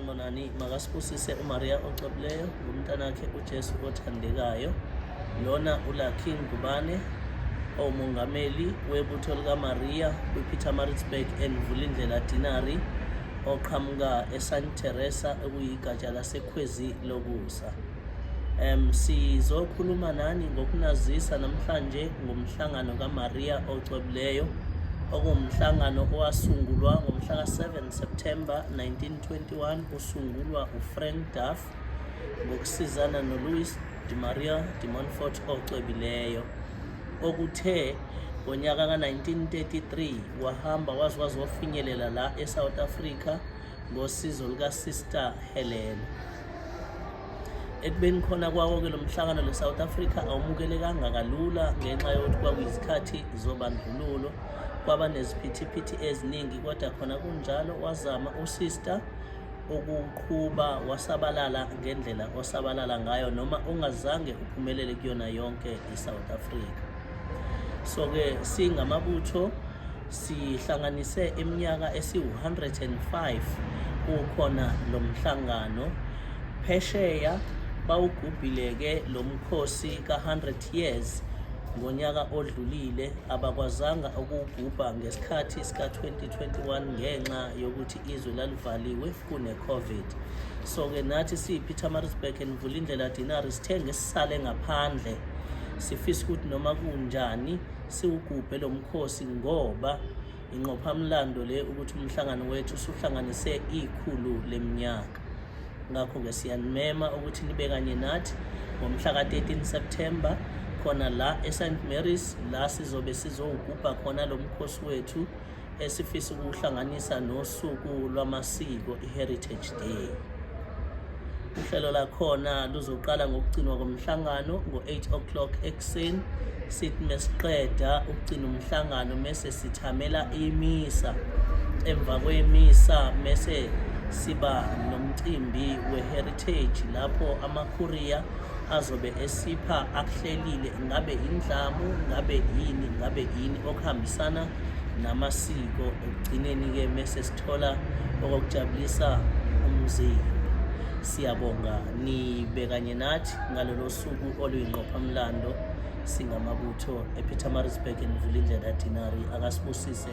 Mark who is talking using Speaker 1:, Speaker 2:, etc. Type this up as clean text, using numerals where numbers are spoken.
Speaker 1: Sanibonani, makasibusise uMaria ocwebileyo ngomntanakhe uJesu othandekayo. Lona uLucky Ngubane owumongameli webutho likaMaria kwiPietermaritzburg and Vulindlela Deanery oqhamuka eSt Teresa okuyigatsha laseKhwezi Lokusa. Sizokhuluma nani ngokunazisa namhlanje ngomhlangano kaMaria ocwebileyo okuwumhlangano owasungulwa ngomhla ka-7 September 1921 usungulwa uFrank Duff ngokusizana noLouis de Maria de Montfort ocwebileyo okuthe ngonyaka ka-1933 wahamba waze wazofinyelela la eSouth Africa ngosizo lukaSister Helena. Ekubeni khona kwawo-ke lo mhlangano le-South Africa awumukelekanga kalula ngenxa yokuthi kwakuyizikhathi zobandlululo, kwaba neziphithiphithi eziningi, kodwa khona kunjalo wazama uSister ukuwuqhuba wasabalala ngendlela osabalala ngayo noma ungazange uphumelele kuyona yonke i-South Africa. So-ke singamabutho sihlanganise iminyaka esiwu-105 kukhona lo mhlangano. Phesheya bawugubhile-ke lo mkhosi ka-100 years ngonyaka odlulile, abakwazanga ukuwugubha ngesikhathi sika-2021 ngenxa yokuthi izwe lalivaliwe kune-COVID. So-ke nathi siyi-Pietermaritzburg and Vulindlela Deanery sithe ngesisale ngaphandle, sifisa ukuthi noma kunjani siwugubhe lo mkhosi ngoba ingqophamlando le ukuthi umhlangano wethu usuhlanganise ikhulu leminyaka. Ngakho-ke siyanimema ukuthi nibe kanye nathi ngomhla ka-13 September khona la eSt Mary's la sizobe sizowugubha khona lo mkhosi wethu esifisa ukuwuhlanganisa nosuku lwamasiko i-Heritage Day. Uhlelo lakhona luzoqala ngokugcinwa komhlangano ngo-8 o'clock ekuseni, sithi mesiqeda ukugcina umhlangano mese sithamela imisa, emva kwemisa mese siba nomcimbi we-heritage lapho amakhuriya azobe esipha akuhlelile, ngabe indlamu, ngabe yini, ngabe yini okuhambisana namasiko. Ekugcineni-ke mese sithola okokujabulisa umzimba. Siyabonga nibe kanye nathi ngalolo suku oluyingqophamlando singamabutho ePietermaritzburg and Vulindlela Deanery. Akasibusise.